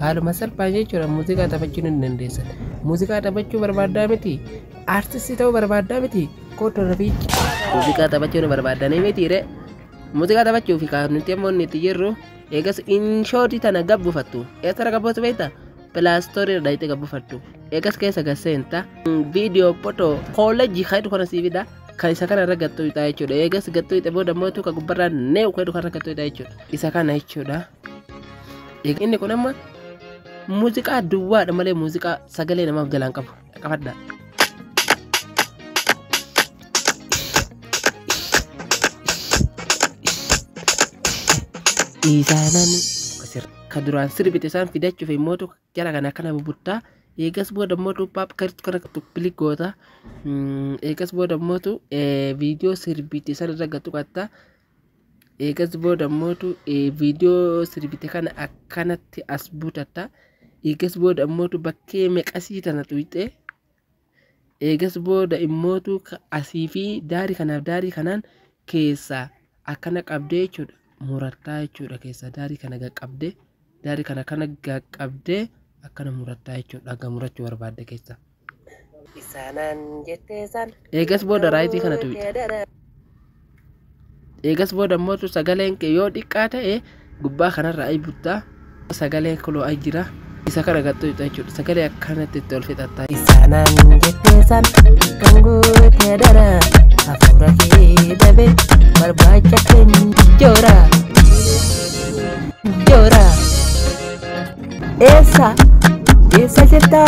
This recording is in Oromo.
Haaluma salphaa jechuudha, muuziqaa taphachuu ni dandeessan. Muuziqaa taphachuu barbaaddaa miti? Aartistii ta'uu barbaaddaa miti? Kootu rafiichi. Muuziqaa taphachuu ni barbaaddanii miti re? Muuziqaa taphachuu fi kan nuti ammoo inni itti jirru, eegas InShot tana gabbufattu. Eessarra gabbuutu beektaa? Play Store irra dhayitee gabbufattu. Eegas keessa gasseenta. Viidiyoo photo collage kan kana sii fida. Kan isa kana irra gattuu ixaa jechuudha. Eegas gattuu ixe booda mootu kan gubbarraa neewu kan irra gattuu ixaa jechuudha. Isa kana jechuudha. Inni kun amma muuziqaa duwwaadha malee muuziqaa sagalee namaaf jalaan qabu. Qabadha. Isaanan ka duraan sirbite isaan fidachuuf immoo jara kana akkana bubuttaa. Eegas booda immoo paap kana tuppili goota. Eegas booda immoo viidiyoo sirbite san irra gattu qatta. Eegas booda immoo viidiyoo sirbite kana akkanatti as butatta. Eegas booda immoo bakkee meqasii tana tuqxee. Eegas booda immoo asii fi daarii kanaaf daarii kanaan keessaa akkana qabdee jechuudha. Murattaa jechuudha, keessa daarii kana qaqqabdee, daarii kana kana qaqqabdee akkana murattaa jechuudha. Akka murachuu barbaadde keessa. Eegas booda right kana tuqxe. Eegas booda immoo sagaleen kee yoo xiqqaa ta'e gubbaa kanarra ay buttaa. Sagaleen kuloo ay jira. Isa kana gattuu jechuudha. Sagalee akkanatti itti ol fixatta. Isaanaan jettee san kan gootee dara hafuura kee dabe barbaacha joora joora eessa eessa jirta?